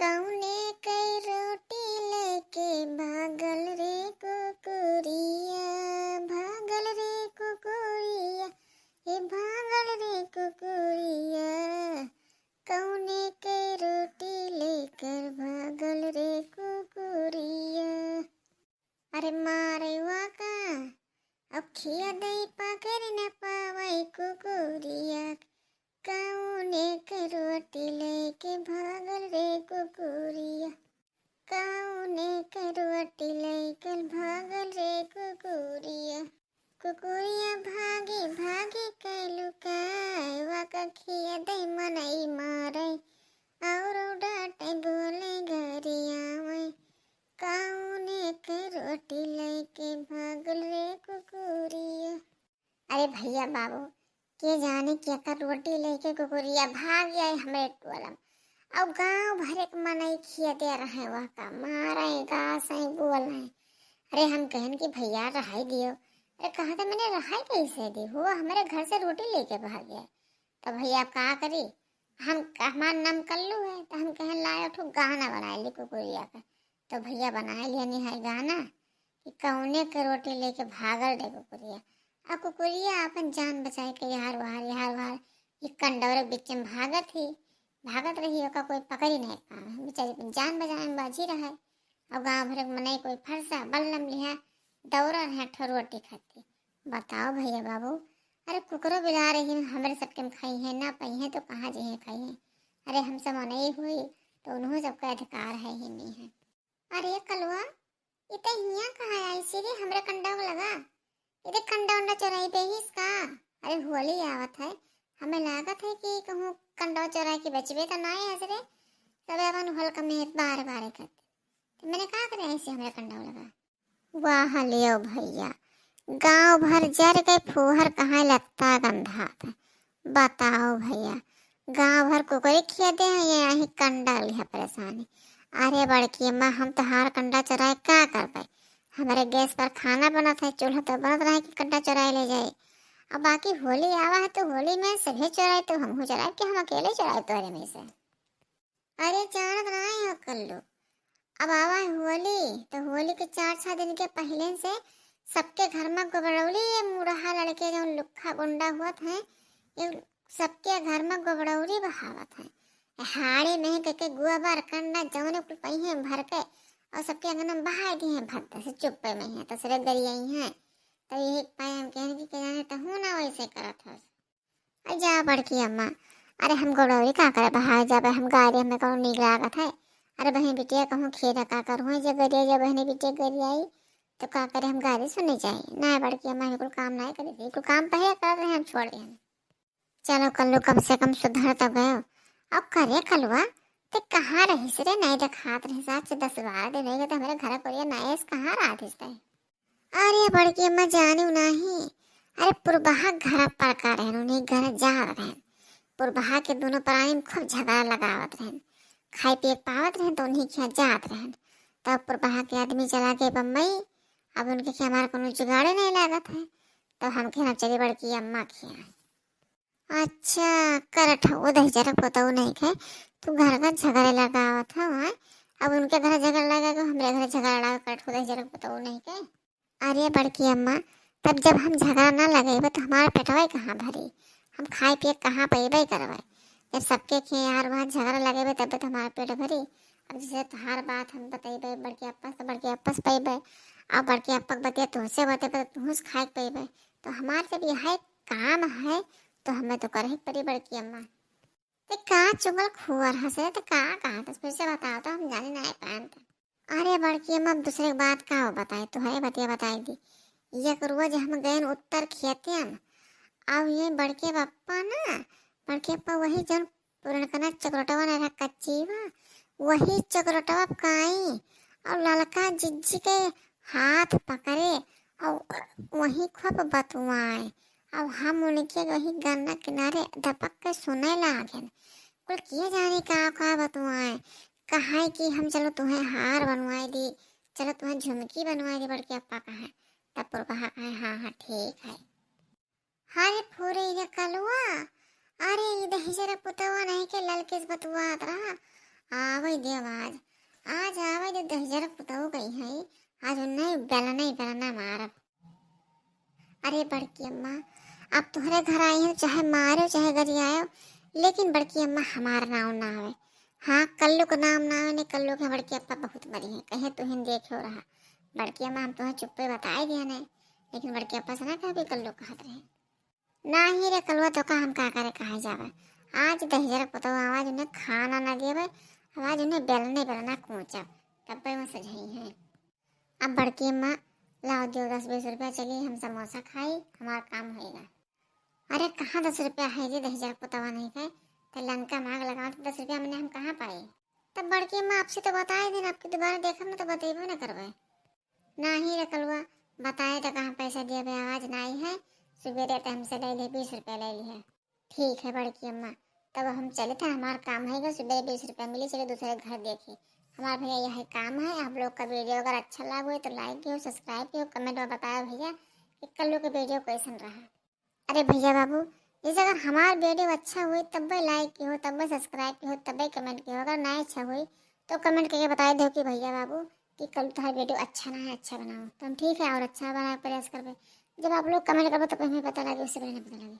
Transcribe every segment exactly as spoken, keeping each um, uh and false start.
कौने के रोटी लेके भागल रे कुकुरिया, भागल रे कुकुरिया, ए भागल रे कुकुरिया। कौने के रोटी लेकर भागल रे कुकुरिया। अरे मारवा का, अब खिया दई पकड़ न पावै कुकुरिया। कौने के रोटी लेके भागल रे कुकुरिया। कौने के रोटी लेके भागल रे कुकुरिया। कुकुरिया भागी भागी के लुकाए, वा का खिया दई मनई मारै, और डांटे बोले गरियावै। कौने के रोटी लेके भागल रे कुकुरिया। अरे भैया बाबू, के जाने केकर रोटी लेके कुकुरिया भाग जाए हमरे टोला में। और गांव भरे के मनई खिया दे रहे, वा का मारै, गासै, बोलै। अरे हम कहन कि भैया रहाई दियो। अरे कहा था मैंने रहाई कैसे दी, वो हमरे घर से रोटी लेके भाग गया। तो भैया का करी, हम हमार नाम कल्लू है, तो हम कहन लाए उठो गाना बनाए ली कुकुरिया का। तो भैया बनाए लिया निहाई गाना कि कौने के रोटी लेके भागल रे कुकुरिया। आ कुकुरिया अपन जान बचाए के यार वार, यार वार, एक कंडौरे के बीच में भागत ही, भागत रही, ओका कोई पकड़ी नहीं पावे, बेचारी अपन जान बचाए में बाझी रहे। अब गांव भर के मनई कोई फरसा बल्लम लिहा दौड़ा रहे एक ठो रोटी खातिर। बताओ भैया बाबू, अरे कुकुरो बिलार ही हमरे सबके में खाई है, ना पाई है तो कहाँ जइहे खाई है। अरे हम सब मनई हुई तो उन्हों सबका अधिकार है ही नहीं है। अरे कलुआ, इ त हियां कहाँ आइस रे हमरे कंडा के लगा? इ त कंडा उंडा चोराई बेहिस का? अरे होली आवत है, हमें लागत है कि कहूँ कंडा चोराई के बेचबे त ना आइस रे, तबे अपन हल्का में बार बार करते। तो मैंने का करे आइस हमरे कंडा के लगा? वाह लियो भैया, गांव भर जर के फूहर कहाँ लत्ता गंधात है। बताओ भैया, गांव भर कुकरी खिया दे हैं, ये यहीं कंडा लिहा परेशानी। अरे बड़की अम्मा, हम तोहार कंडा चोराए का करबे? हमरे गैस पर खाना बनत है, चूल्हा तो बनत रहे कि कंडा चोराए ले जाए। अब बाकी होली आवा है तो होली में सभे चोराए, तो हमहू चोराए कि हम अकेले चोराए तोहरे में से? अरे जानत नाई हो कल्लू, अब आवा है होली, तो होली के चार छह दिन के पहिले से सबके घर में गोबरौली, ये मुड़हा लड़के जौन लुक्खा गुंडा हुअत हैं, ये सबके घर में गोबरौली बहावत हैं। हाड़ी में कह के गोबर कंडा जौने कुल पइहें भर के और सबके अंगना में बहाए दिहे भद्दा से चुप्पे में है, तो सरे गरियाई हैं। तो यही पाए हम कहन कि के जाने तो हूँ ना वैसे करत हस। अरे जा बड़की अम्मा, अरे हम गोबरौली का करे बहाए जाबे, हम गाड़ी हमें कौनो नीक लागत है। अरे बहन बिटिया कहूँ खेत का करूँ, जे गरिया जा बहने बिटिया गरियाई, तो का करे हम गाड़ी सुने जाए। ना बड़की अम्मा, ये कुल काम ना करे, ये कुल काम पहले कर रहे हम छोड़ दिहन। चलो कल्लू, कम से कम सुधर तो गयो। अब करे कलुआ, ते कहाँ रहिस रे, नहीं देखात रहिस, आज से दस बारह दिन हो गए तो हमरे घर कोरिया ना आइस, कहाँ रहत हिस ते? अरे बड़की अम्मा जानू नाही, अरे पुरबहा घर पर का रहन, उन्हीं घर जात रहन। पुरबहा के दोनों प्राणी में खूब झगड़ा लगावत रहन, खाए पिए के पावत रहन तो उन्हीं के यहाँ जात रहन। तब पुरबहा के आदमी चला गए बम्बई। अब उनके के हमारा कोनो जुगाड़े नहीं लागत है, तो हम कहना चली बड़की अम्मा के यहाँ। अच्छा, करत हो दहिजरक पतऊ नहीं के, तू घर का झगड़े लगावत हो, हैं? अब उनके घर झगड़ा लगा के हमरे घर झगड़ा लगा, करत हो दहिजरक पतऊ नहीं के। अरे बड़की अम्मा, तब जब हम झगड़ा ना लगेबे तो हमार पेटवा कहाँ भरी? हम खाए पिए कहाँ पइबे करबे? जब सबके खे यार वहाँ झगड़ा लगेबे तब तो हमार पेट भरी। अब जैसे तोहार बात हम बतइबे बड़की अप्पा से, बड़की अप्पा से पइबे, और बड़की अप्पा के बतिया तुहसे बतेबे तो तुहू से खाए के पइबे। तो हमार जब यह काम है तो हमें तो करे के पड़ी बड़की अम्मा। ते का चुगल खुअर हंसे, ते का कहा था, फिर से बताओ तो हम जाने ना पाएम तो। अरे बड़की अम्मा, अब दूसरे के बात का हो बताए, तोहरे बतिया बताई दी। एक रोज हम गए उत्तर खेतियन, अब ये बड़के पप्पा ना, बड़के पप्पा वही जौन पुरनकना चकरोटवा ना रहा कच्ची बा, वही चकरोटवा पे काई और ललका जिज्जी के हाथ पकड़े और वही खूब बतुआए। अब हम उनके वही गन्ना किनारे दपक के सुने लागेन। कुल किए जाने का का बतुआए, कहा कि हम चलो तुम्हें हार बनवाए दी, चलो तुम्हें झुमकी बनवाए दी, बड़के अप्पा कहा। तब पुरबहा कहे, हाँ हाँ ठीक है। हरे फुरैया कलुआ, अरे ई दहिजरा पुतवा नहीं के ललकेस बतुआत रहा। आवे देव आज, आज आवे जो दहिजर पुतऊ गई है, आज उन्हें बेलना ही बेलना मारब। अरे बड़की अम्मा, अब तोहरे घर आई है, चाहे मारो चाहे गरियायो, लेकिन बड़की अम्मा हमार नाव ना आवे। हाँ, कल्लू का नाम ना आवे, नहीं कल्लू के बड़की अम्मा बहुत मरी है, कहे तुहिन देखे हो रहा। बड़की अम्मा, हम तुम्हें चुप्पे बताए दिया नहीं, लेकिन बड़की अम्मा से ना कभी कल्लू कहत रहे। नाही रे कलुआ, तो का हम का करे कहाँ जावे? आज दहिजर पुतऊ आवाज उन्हें खाना ना देवे, आवाज उन्हें बेलने बेलना कोचब, तब्बे में सजई है। अब बड़की अम्मा, लाओ दियो दस बीस रुपया, चली हम समोसा खाई, हमार काम होएगा। अरे कहाँ दस रुपया है जी, दहिजर पुतवा नहीं खाए, तो लंका मांग लगाओ तो दस रुपया मैंने हम कहाँ पाई? तब बड़की अम्मा आपसे तो बताए दिन, आपकी दोबारा देखब ना तो बतेबो ना करबे। नाही रे कलुआ, बताए तो कहाँ पैसा दिया बे, आवाज नाही है, सुबेरे तो हमसे ले ली बीस रुपया ले ली है। ठीक है बड़की अम्मा, तब हम चले थे, हमार काम है, सुबेरे बीस रुपया मिली, चलो दूसरे घर देखी। हमार भैया यही काम है। आप लोग का वीडियो अगर अच्छा लागो है तो लाइक कियो, सब्सक्राइब कियो, कमेंट में बताओ भैया कि कल्लू के वीडियो कैसन रहा। अरे भैया बाबू, जैसे अगर हमार वीडियो अच्छा हुई तब्बे लाइक कियो, तब्बे सब्सक्राइब कियो, तब्बे कमेंट कियो, अगर ना अच्छा हुई तो कमेंट करके बताए दो कि भैया बाबू कि कल तुम्हारा वीडियो अच्छा ना है, अच्छा बनाओ। तो हम ठीक है और अच्छा बनाए प्रयास करबे। जब आप लोग कमेंट करबो तब हमें पता लगे, उससे पहले ना पता लगे।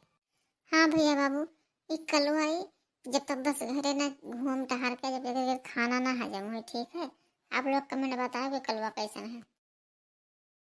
हाँ भैया बाबू, ई कलुआ आई, जब तक दस घरे ना घूम टहर के, जब तक खाना ना हजम हुई, ठीक है? आप लोग कमेंट बताओ कि कलुआ कैसन है।